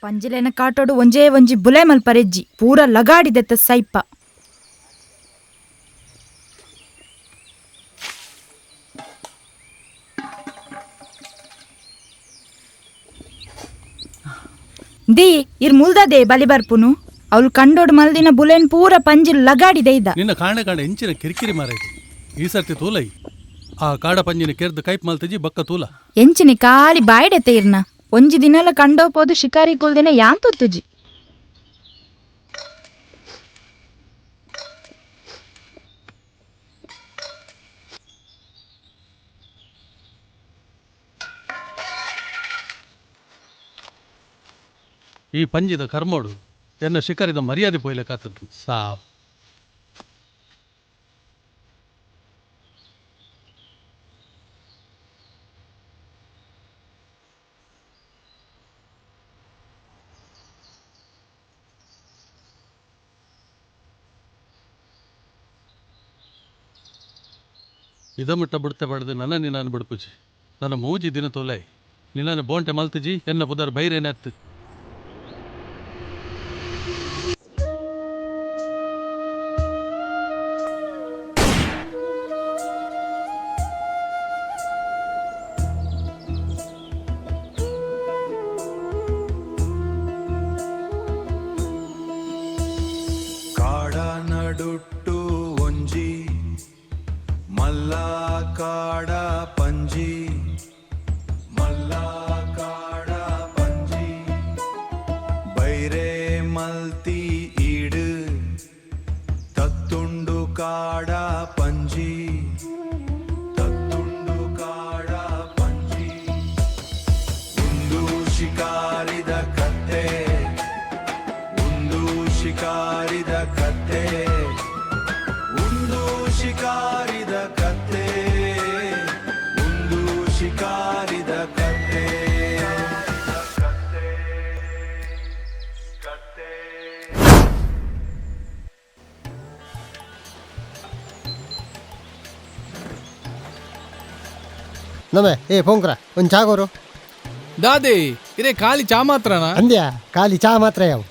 ಪಂಜಿಲೆನ ಕಾಟೋಡು ಒಂಜೇ ಒಂಜಿ ಬುಲೆ ಮಲ್ಪರೆಜ್ಜಿ ಪೂರ ಲಗಾಡಿದೆತ್ತ ಸೈಪ. The ಇರ್ ಮುಲ್ದದೆ ಬಲಿ ಬರ್ಪುನು ಅವಳು ಕಂಡೋಡು ಮಲ್ದಿನ ಬುಲೆನ್ ಪೂರ ಪಂಜಿಲ್ ಲಗಾಡಿದೆ ಇದ್ದ. ನಿನ್ನ ಕಾಣೆ ಕಾಣೆ ಎಂಚಿನ ಕಿರಿಕಿರಿ ಮಾರೈತಿ ಈ ಸರ್ತಿ ತೂಲೈ ಆ ಕಾಡ ಪಂಜಿನ ಕೆರ್ದು ಕೈಪ್ ಮಲ್ತಜಿ ಬಕ್ಕ ತೂಲ. ಎಂಚಿನಿ ಖಾಲಿ ಬಾಯ್ಡೆತ್ತೆ ಇರ್ನ ಒಂಜಿ ದಿನಲ ಕಂಡೋಪೋದು ಶಿಕಾರಿ ಕುಲ್ದಿನ ಯಾನ್ ತುತ್ತುಜಿ. ಈ ಪಂಜಿದ ಕರ್ಮೋಡು ಎನ್ನ ಶಿಕಾರಿದ ಮರ್ಯಾದೆ ಪೋಯ್ಲೆಕಾತದ್ದು ಸಾವ್. ಇದಮಟ್ಟ ಬಿಡ್ತೆ ಪಡೆದು ನನ್ನ ನಿನ್ನನ್ನು ಬಿಡ್ಪುಜಿ ನನ್ನ ಮೂಜಿ ದಿನ ತೊಲೆ ನಿನ್ನನ್ನು ಬೋಂಟೆ ಮಲ್ತಜಿ ಎನ್ನ ಪುದರ್ ಬೈರೇನೆ ಅತ್ತು. ಕಾಡ ನಡುಟ್ಟು ಒಂಜಿ ಮಲ್ಲ ಕಾಡ ಪಂಜಿ ಮಲ್ಲ ಕಾಡ ಪಂಜಿ ಬೈರೆ ಮಲ್ತಿ ಈಡು ತತ್ತುಂಡು ಕಾಡ ಪಂಜಿ ತತ್ತುಂಡು ಕಾಡ ಪಂಜಿ ಉಂದು ಶಿಕಾರಿದ ಕತ್ತೆ ಉಂದು ಶಿಕಾರಿದ ಕತ್ತೆ ಉಂದು ಶಿಕಾರಿದ ಕತ್ತೆ ಉಂದು ಶಿಕಾರಿದ ಕತ್ತೆ ಕತ್ತೆ ನಮೆ ಏ ಪೋಂಕ್ರ ಒಂದು ಚಾ ಕೊರು. ದಾದೆ ಇರೇ ಖಾಲಿ ಚಾ ಮಾತ್ರನಾ? ಅಂದ್ಯಾ ಖಾಲಿ ಚಾ ಮಾತ್ರ ಯಾವ.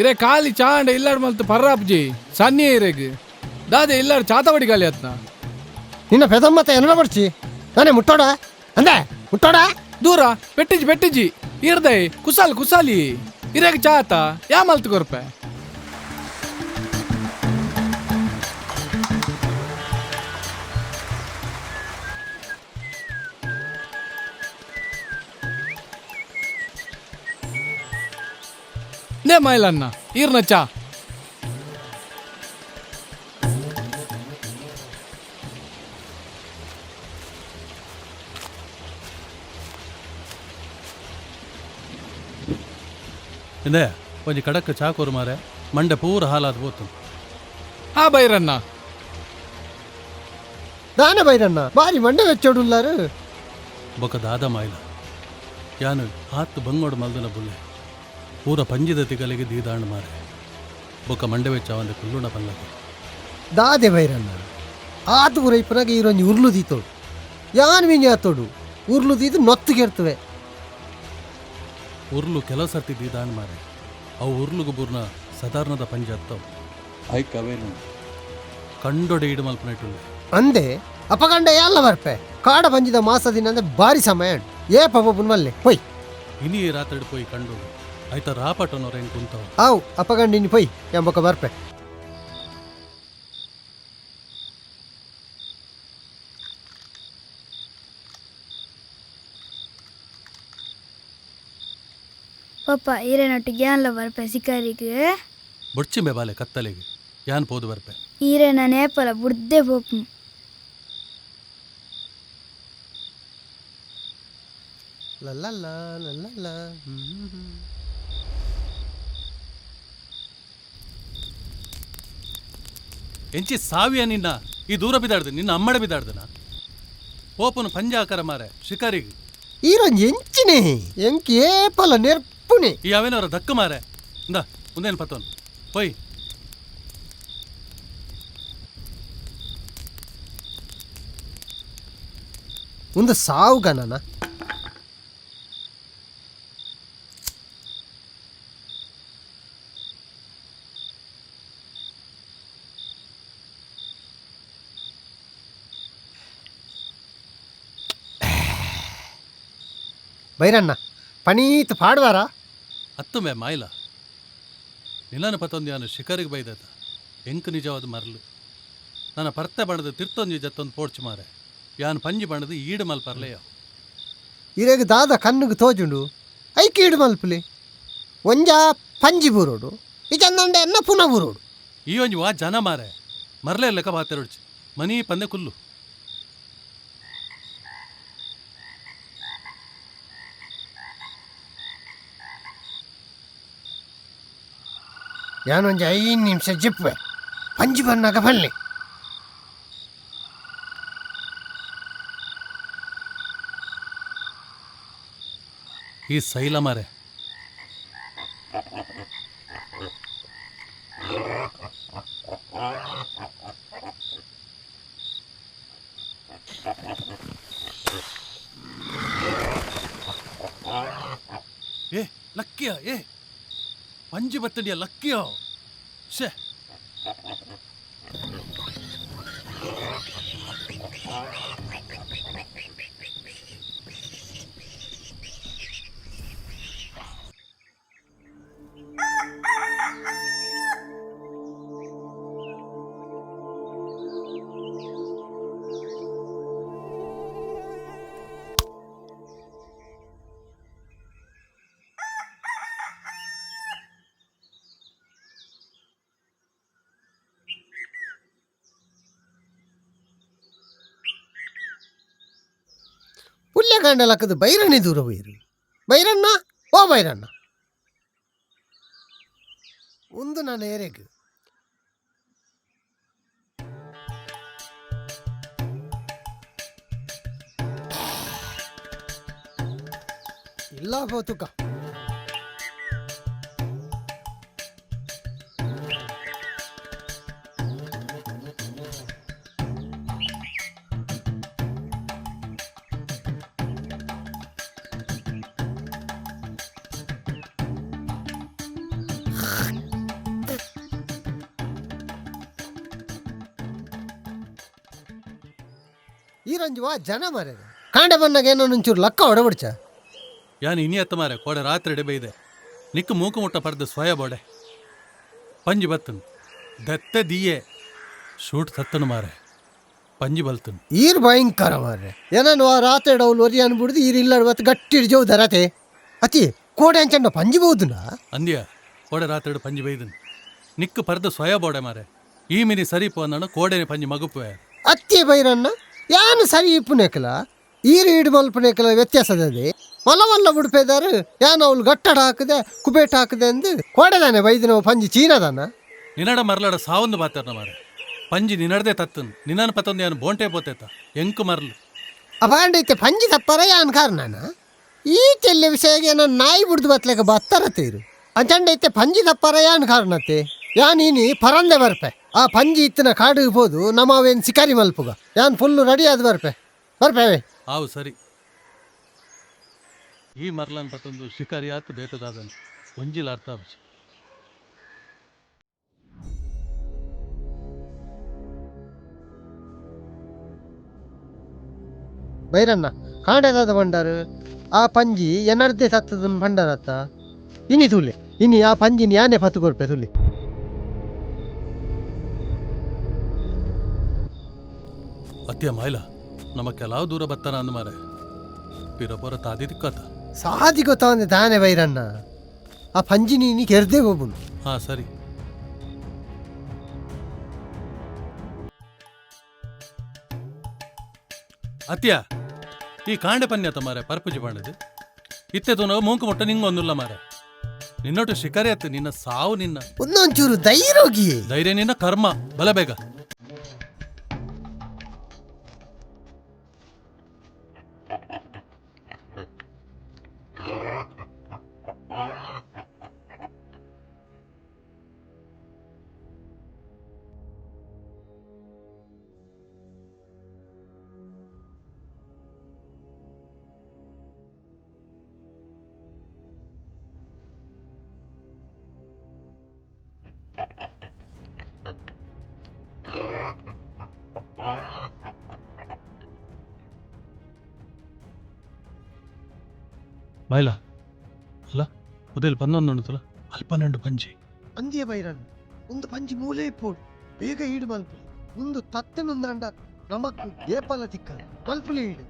ಇರೇ ಖಾಲಿ ಚಾ ಅಂಡ ಇಲ್ಲಾಡ್ ಮಲ್ತು ಪರ್ರಾಪ್ಜಿ ಸನ್ನಿ ಇರೆಗ್ ದಾದೆ ಇಲ್ಲಾಡ್ ಚಾತವಡಿ ಖಾಲಿ ಆತ್ನ. ನಿನ್ನ ಪೆದಮ್ಮತ್ತ ಏನೋ ಬರ್ಚಿ ನಾನೇ ಮುಟ್ಟೋಡ ಅಂದೆ ಮುಟ್ಟೋಡ. ದೂರ ಪೆಟ್ಟಿಜಿ ಪೆಟ್ಟಿಜಿ ಇರ್ದೈ ಕುಸಾಲ್ ಕುಸಾಲಿ ಇರೆಗ್ ಚಾ ಆತ ಯಾ ಮಲ್ತು ಕೊರ್ಪೆ. ನೇ ಮೈಲನ್ನ ಈರ್ನ ಚಾ. ಇಂದೇ ಒಂಜಿ ಕಡಕ್ ಚಾ ಕೊರು ಮಾರೆ ಮಂಡೆ ಪೂರ ಹಾಲಾದ ಪೋತು. ಹಾ ಬೈರನ್ನ. ದಾನೆ ಬೈರಣ್ಣ ಬಾರಿ ಮಂಡೆ ವೆಚ್ಚೋಡುಲ್ಲಾರು. ಬೊಕ ದಾದ ಮಾಯಿಲ ಯಾನು ಆತ್ ಬಂಗೋಡು ಮಲ್ದನ ಬುಲ್ಲೆ ಪೂರ ಪಂಜಿದ ತಿಗಲಿಗೆ ದೀದಾಂಡ್ ಮಾರೆ ಬೊಕ ಮಂಡೆ ವೆಚ್ಚ ಅವಂದೆ ಕುಲ್ಲುಣ ಪಲ್ಲಗೆ. ದಾದೆ ಬೈರಣ್ಣ ಆತು ಪೂರ ಇಪ್ಪನಾಗ ಈರೊಂಜಿ ಉರ್ಲು ದೀತೋಡು ಯಾನ್ ಮೀನಿ ಆತೋಡು ಉರ್ಲು ದೀತು ನೊತ್ತು ಕೆರ್ತವೆ. ಉರ್ಲು ಕೆಲವು ಸರ್ತಿ ದೀದಾಂಡ್ ಮಾರೆ ಅವು ಉರ್ಲುಗು ಬೂರ್ನ ಸಾಧಾರಣದ ಪಂಜಿ ಅತ್ತವು ಐಕ್ ಅವೇನು ಕಂಡೊಡೆ ಇಡು ಮಲ್ಪನೈಟುಲ್ಲೆ. ಅಂದೆ ಅಪಗಂಡ ಎಲ್ಲ ಬರ್ಪೆ ಕಾಡ ಪಂಜಿದ ಮಾಸ ದಿನ ಅಂದ್ರೆ ಬಾರಿ ಸಮಯ ಉಂಟು. ಏ ಪಬ್ಬ ಮಲ್ಲೆ ಪೊಯ್. ಇನಿ ರಾತ್ರಿ ಪೋಯಿ ಕಂಡೋಡು ಆಯ್ತ ರಾಪಟನವ್ರ ಹೆಂಗೆ ಕುಂತವು. ಆವು ಅಪಗಂಡ ಇನಿ ಪೊಯ್ ಎಂಬಕ ಬರ್ಪೆ. ಪಪ್ಪ ಈರೆನೊಟ್ಟಿಗೆ ಯಾನ್ಲ ಬರ್ಪೆ ಶಿಕಾರಿಗೆ. ಬೊಡ್ಚಿಂಬೆ ಬಾಲೆ ಕತ್ತಲೆಗೆ ಯಾನ್ ಪೋದು ಬರ್ಪೆ. ಈರೆನ ನೇಪಲ ಬುಡ್ದೆ ಪೋಪು. ಲಲ್ಲಲ್ಲ ಲಲ್ಲಲ್ಲ. ಎಂಚಿ ಸಾವಿಯ ನಿನ್ನ ಈ ದೂರ ಬಿದಾಡ್ದು ನಿನ್ನ ಅಮ್ಮಡೆ ಬಿದಾಡ್ದನ ಪೋಪನು ಪಂಜಾಕರ ಮಾರೆ ಶಿಕಾರಿಗೆ. ಈರೊಂಜಿ ಎಂಚಿನಿ ಎಂಕ್ ಏಪಲ ನೆರ್ಪುನಿ. ಈ ಅವೇನವರ ದಕ್ಕ ಮಾರೆ ಇಂದ ಮುಂದೇನು ಪತ್ತೋನ್ ಪೊಯ್. ಒಂದು ಸಾವು ಗಣನ. ಬೈರಣ್ಣ ಪಣೀತ್ ಪಾಡ್ವಾರ. ಅತ್ತು ಮೇ ಮಾಯ್ಲ ನಿಲನ ಪತೊಂದು ಶಿಖರಿಗೆ ಬೈದತ ಎಂಕ್ ನಿಜವಾದ ಮರ್ಲು ನನ್ನ ಪರ್ತೆ ಬಣ್ಣದ ತಿರ್ತೊಂಜಿ ಜತ್ತೊಂದು ಪೋಡ್ಚು ಮಾರೆ ಯಾನ್ ಪಂಜಿ ಬಣ್ಣದ ಈಡು ಮಲ್ಪರ್ಲೆಯ. ಇರೆಗ್ ದಾದ ಕಣ್ಣುಗ್ ತೋಜುಂಡು ಐಕ್ ಈಡು ಮಲ್ಪುಲಿ ಒಂಜಾ ಪಂಜಿ ಬೂರೋಡು ಇಜಂದಂಡೆ ಎನ್ನ ಪುನ ಬೂರೋಡು. ಈ ಒಂಜಿ ವಾ ಜನ ಮಾರೆ ಮರ್ಲೆ ಲೆಕ್ಕ ಬಾತೆರೊಡ್ಚಿ ಮನಿ ಪಂದೆ ಕುಲ್ಲು. ಯಾನೊಂಜಿ 5 ನಿಮಿಷ ಜಿಪ್ಪೆ ಪಂಜಿ ಬನ್ನಾಗ ಬನ್ನಿ. ಈ ಸೈಲ ಮಾರೆ ಏ ಲಕ್ಕಿಯ ಏ ಪಂಜಿ ಬತ್ತಡಿಯ ಲಕ್ಕಿಯ ಶೇ. ಪುಲ್ಯಕಾಂಡ ಲಕ್ಕದು ಬೈರಣ್ಣಿ ದೂರ ಹೋಯಿರು. ಬೈರಣ್ಣ ಓ ಬೈರಣ್ಣ ಒಂದು ನಾನು ಏರೆಗ್ ಇಲ್ಲ ಬೋತುಕ. ಈ ರಂಜುವ ಜನ ಮಾರೆ ಕಾಂಡ ಬಂದಾಗ ಏನೋ ಒಂಚೂರು ಲಕ್ಕ ಹೊಡಬಿಡ್ಚ. ಯಾನ್ ಇನಿ ಅತ್ತ ಮಾರೆ ಕೋಡೆ ರಾತ್ರಿ ಎಡೆ ಬೈದೆ ನಿಕ್ಕ ಮೂಕು ಮುಟ್ಟ ಪರ್ದ ಸ್ವಯ ಬೋಡೆ ಪಂಜಿ ಬತ್ತನ್ ದತ್ತೆ ದಿಯೆ ಶೂಟ್ ತತ್ತನು ಮಾರೆ ಪಂಜಿ ಬಲ್ತನ್. ಈರ್ ಭಯಂಕರ ಮಾರ್ರೆ ಏನಾನು ಆ ರಾತ್ರಿ ಡೌಲ್ ಒರಿ ಅನ್ಬಿಡ್ದು ಈರ್ ಇಲ್ಲ ಇವತ್ತು ಗಟ್ಟಿ ಜೋವು ದರತೆ ಅತಿ ಕೋಡೆ ಅಂಚಂಡ ಪಂಜಿ ಬೋದುನಾ ಅಂದ್ಯ ಕೋಡೆ ರಾತ್ರಿ ಪಂಜಿ ಬೈದನ್ ನಿಕ್ಕ ಪರ್ದ ಸ್ವಯ ಬೋಡೆ ಮಾರೆ ಈ ಮಿನಿ ಸರಿಪು ಅನ್ನೋಣ ಕೋಡೆನೆ ಪಂಜಿ ಮಗುಪುವೆ. ಅತ್ತಿ ಬೈರಣ್ಣ ಯಾನು ಸರಿ ಇಪ್ಪುನೇಕಲ ಈರು ಈಡು ಮಲ್ಪುನೇಕಲ ವ್ಯತ್ಯಾಸದದೆ ಮಲ್ಲ ಮಲ್ಲ ಬಿಡ್ಪೇದಾರು ಯಾನು ಅವಳು ಗಟ್ಟಡ ಹಾಕದೆ ಕುಬೇಟ ಹಾಕದೆ ಅಂದು ಕೋಡೆದಾನೆ ಬೈದಿನ ಪಂಜಿ ಚೀನಾದಾನ. ನಿನ್ನಡ ಮರ್ಲಾಡ ಸಾವೊಂದು ಬಾತಾರನ ಮಾರೆ ಪಂಜಿ ನಿನ್ನಡದೆ ತತ್ತನ್ ನಿನ್ನನ್ ಪತ್ತೊಂದು ಯಾನು ಬೋಂಟೆ ಪೋತೇತ ಎಂಕು ಮರ್ಲು. ಅಪಾಂಡೈತೆ ಪಂಜಿ ತಪ್ಪರ ಯಾನ್ ಕಾರಣ ಈ ಚೆಲ್ಲೆ ವಿಷಯಗೆ ನಾನು ನಾಯಿ ಬಿಡ್ದು ಬತ್ಲೆಕ ಬತ್ತರತೇರು ಅಂಚಂಡೈತೆ ಪಂಜಿ ತಪ್ಪರ ಯಾನ್ ಕಾರಣತೆ ಯಾನ್ ಇನಿ ಪರಂದೆ ಬರ್ಪೆ ಆ ಪಂಜಿ ಇತ್ತಿನ ಕಾಡಿಗೆ ಹೋದು ನಮ್ಮ ಅವೇನು ಶಿಕಾರಿ ಮಲ್ಪುಗ ಯಾನ್ ಫುಲ್ಲು ರೆಡಿ ಆದ್ ಬರ್ಪೆ ಬರ್ಪೆ. ಆವು ಸರಿ ಈ ಮರ್ಲನ್ ಪತ್ತೊಂದು ಶಿಕಾರಿ ಆತು ಬೇತದಾದನ್ ಒಂಜಿಲ ಅರ್ಥ ಆಪುಜಿ. ಬೈರಣ್ಣ ಕಾಂಡದಾದ ಬಂಡಾರು ಆ ಪಂಜಿ ಎನರ್ದೆ ಸತ್ತದನ್ ಭಂಡಾರತ್ತ ಇನಿ ತುಲೆ ಇನಿ ಆ ಪಂಜಿನ ಯಾನೆ ಪತ್ತು ಕೊರ್ಪೆ ತುಲೆ. ಅತ್ಯ ಮಾಯ್ಲ ನಮ್ಮ ಕೆಲವು ದೂರ ಬತ್ತಾನ ಅಂದ ಮಾರೆ ಪಿರಪೊರ ತಾದಿ ತಿಕ್ಕತ ಸಾದಿ ಗೊತ್ತಾವಂದೆ ತಾನೆ ಬೈರಣ್ಣ ಆ ಪಂಜಿನಿ ಇನಿ ಕೆರ್ದೆ ಹೋಗುನು. ಹಾ ಸರಿ ಅತ್ಯ ಈ ಕಾಂಡೆ ಪನ್ಯತ ಮಾರೆ ಪರ್ಪುಜಿ ಬಾಣದು ಇತ್ತೆ ತೂನ ಮೂಂಕು ಮುಟ್ಟ ನಿಂಗೆ ಒಂದುಲ್ಲ ಮಾರೆ ನಿನ್ನೊಟ್ಟು ಶಿಕಾರಿ ಅತ್ತ ನಿನ್ನ ಸಾವು ನಿನ್ನ ಒಂದೊಂಚೂರು ಧೈರ್ಯೋಗಿ ಧೈರ್ಯ ನಿನ್ನ ಕರ್ಮ ಬಲ ಬೇಗ. ಮೈಲ ಅಲ್ಲ ಉದೇಲ್ ಪನ್ನೊಂದು ಅಲ್ಪ ನಂಡು ಪಂಜಿ. ಅಂದಿಯ ಬೈರನ್ ಒಂದು ಪಂಜಿ ಮೂಲೆ ಇಪ್ಪೋಡು, ಬೇಗ ಈಡು ಮಲ್ಪು. ಒಂದು ತತ್ತೆನೊಂದಾಂಡ ನಮಕ್ ಏಪಲ ತಿಕ್ಕ ಮಲ್ಪುಲೆ ಈಡು.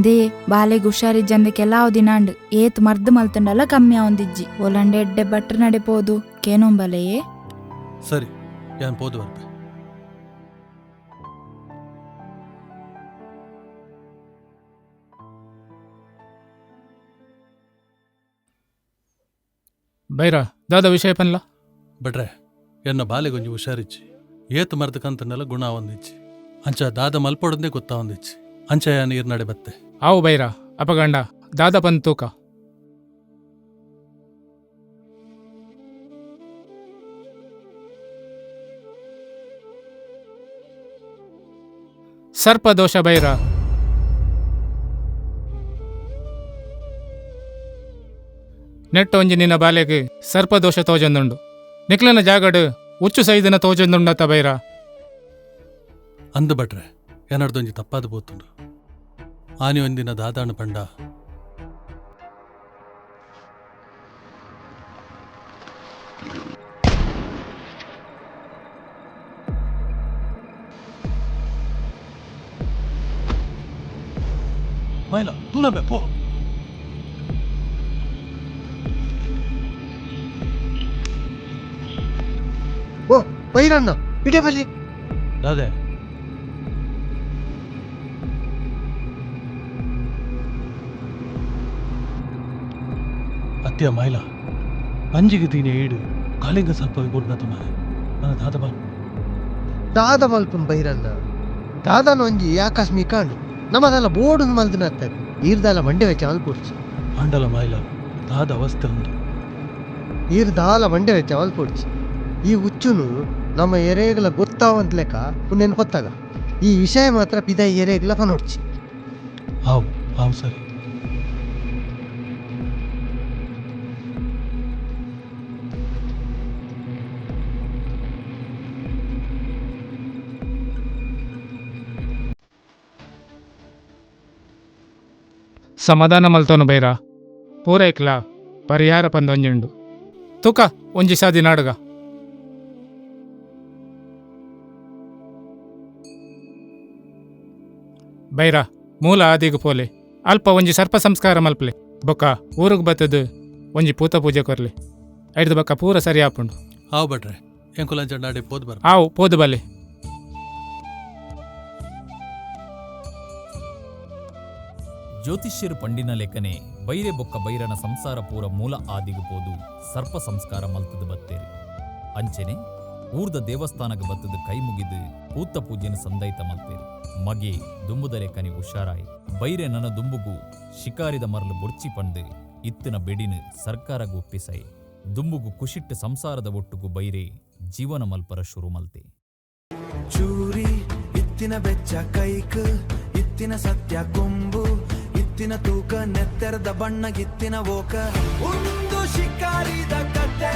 They ಬಾಲೆಗ್ ಹುಷಾರಿಜ್ಜಂದೆ ಕೆಲವು ದಿನಾಂಡ್ ಏತ್ ಮರ್ದ್ ಮಲ್ತಂಡಲ ಕಮ್ಮಿ ಆವೊಂದಿಜ್ಜಿ. ಒಲಂಡೆ ಎಡ್ಡೆ ಬಟ್ರ್ ನಡೆ ಪೋದು ಕೇನೊಂಬಲೆಯೇ. ಸರಿ, ಯಾನ್ ಪೋದು ಬರ್ಪೆ. ಬೈರ, ದಾದ ವಿಷಯ ಪನ್ಲ. ಬಟ್ರೆ, ಎನ್ನ ಬಾಲೆಗೊಂಜಿ ಹುಷಾರಿಜ್ಜಿ. ಏತ್ ಮರ್ದ್ ಕಂತಂಡಲ ಗುಣ ಆವೊಂದಿಜ್ಜಿ. ಅಂಚ ದಾದ ಮಲ್ಪೊಡಂದೇ ಗೊತ್ತಾವೊಂದಿಜ್ಜಿ. ಅಂಚ ಯಾನ್ ಈರ್ ನಡೆ ಬತ್ತೆ. ಆವು ಬೈರ, ಅಪಗಂಡ ದಾದ ಪನ್ ತೂಕ. ಸರ್ಪದೋಷ ಬೈರ. ನೆಟ್ಟ ಒಂಜಿ ನಿನ್ನ ಬಾಲೆಗ್ ಸರ್ಪದೋಷ ತೋಜೊಂದುಂಡು. ನಿಕ್ಲನ ಜಾಗಡ್ ಉಚ್ಚು ಸೈದಿನ ತೋಜೊಂದುಂಡತ್ತ ಬೈರ. ಅಂದು ಬಟ್ರೆ, ಏನರ್ದೊಂಜಿ ತಪ್ಪಾದ ಪೋತುಂಡು. ಆನಿ ಒಂದಿನ ದಾದಾಣ ಪಂಡ ಮೈಲ ತೂಲಬೆ ಪೋ. ಓ ಬೈರಣ್ಣ, ಇಡೇ ಬಲ್ಲಿ. ದಾದೆ? ಅತ್ಯ ಮೈಲ, ಪಂಜಿಗೆ ತೀನಿ ಏಡು ಕಾಳಿಂಗ ಸರ್ಪ ಗುಡ್ನತ ಮಾರೆ ನನ್ನ ದಾದ ಬಲ್. ದಾದ ಮಲ್ಪುನ್ ಬೈರಣ್ಣ? ದಾದನ ಒಂಜಿ ಆಕಸ್ಮಿಕ ಕಾಂಡು ನಮ್ಮದಲ್ಲ ಬೋರ್ಡ್ ಮಲ್ದಿನತ್ತದೆ. ಈರ್ದಾಲ ಮಂಡೆ ವೆಚ್ಚ ಮಲ್ಪೊಡ್ಚಿ. ಆಂಡಲ ಮೈಲ, ದಾದ ಅವಸ್ಥೆ ಉಂದು. ಈರ್ ದಾಲ ಮಂಡೆ ವೆಚ್ಚ ಮಲ್ಪೊಡ್ಚಿ. ಈ ಹುಚ್ಚುನು ನಮ್ಮ ಎರೆಗಳ ಗೊತ್ತಾವಂತ ಲೆಕ್ಕ ಪುಣ್ಯನ್ ಹೊತ್ತಾಗ ಈ ವಿಷಯ ಮಾತ್ರ ಪಿದ ಎರೆಗ್ಲ ಪನೊಡ್ಚಿ. ಆವು ಆವು, ಸರಿ. ಸಮಾಧಾನ ಮಲ್ತೋನು ಬೈರ, ಪೂರೈಕ್ಲ ಪರಿಹಾರ ಪಂದೊಂಜುಂಡು. ತುಕ ಒಂಜಿ ಸಾದಿ ನಾಡುಗ. ಬೈರ, ಮೂಲ ಆದಿಗ್ ಪೋಲೆ. ಅಲ್ಪ ಒಂಜಿ ಸರ್ಪ ಸಂಸ್ಕಾರ ಮಲ್ಪಲೆ. ಬೊಕ್ಕ ಊರುಗ್ ಬತ್ತದು ಒಂಜಿ ಪೂತ ಪೂಜೆ ಕೊರ್ಲೆ. ಐಡ್ದು ಬೊಕ್ಕ ಪೂರ ಸರಿ ಆಪುಂಡು. ಆವು ಬಟ್ರೆ, ಎಂಕುಲಂಚ ನಾಡೆ ಪೋದು ಬರ್. ಆವು, ಪೋದು ಬಲೆ. ಜ್ಯೋತಿಷ್ಯರು ಪಂಡಿನ ಲೆಕ್ಕನೆ ಬೈರೆ ಬೊಕ್ಕ ಬೈರನ ಸಂಸಾರ ಪೂರ ಮೂಲ ಆದಿಗು ಪೋದು ಸರ್ಪ ಸಂಸ್ಕಾರ ಮಲ್ತದು ಬತ್ತೇರಿ. ಅಂಚೆನೆ ಊರ್ದ ದೇವಸ್ಥಾನಗ ಬತ್ತದು ಕೈ ಮುಗಿದು ಪೂತ ಪೂಜೆನ ಸಂದೈತ ಮಲ್ತೇರಿ. ಮಗೆ ದುಂಬುದ ಲೆಕ್ಕನೆ ಹುಷಾರಾಯಿ. ಬೈರೆ ನನ ದುಂಬುಗು ಶಿಕಾರಿದ ಮರಲು ಬೊರ್ಚಿ ಪಂದು ಇತ್ತಿನ ಬೆಡಿನ ಸರ್ಕಾರಗು ಒಪ್ಪಿಸೈ. ದುಂಬುಗು ಕುಶಿಟ್ಟು ಸಂಸಾರದ ಒಟ್ಟುಗು ಬೈರೆ ಜೀವನ ಮಲ್ಪರ ಶುರು ಮಲ್ತೆ. ಚೂರಿ ಇತ್ತಿನ ಬೆಚ್ಚ ಕೈಕ್, ಇತ್ತಿನ ಸತ್ಯ ಕೊಂಬು, ಇತ್ತಿನ ತೂಕ, ನೆತ್ತೆರದ ಬಣ್ಣ, ಇತ್ತಿನ ಓಕ. ಒಂದು ಶಿಕಾರಿದ ಕತೆ.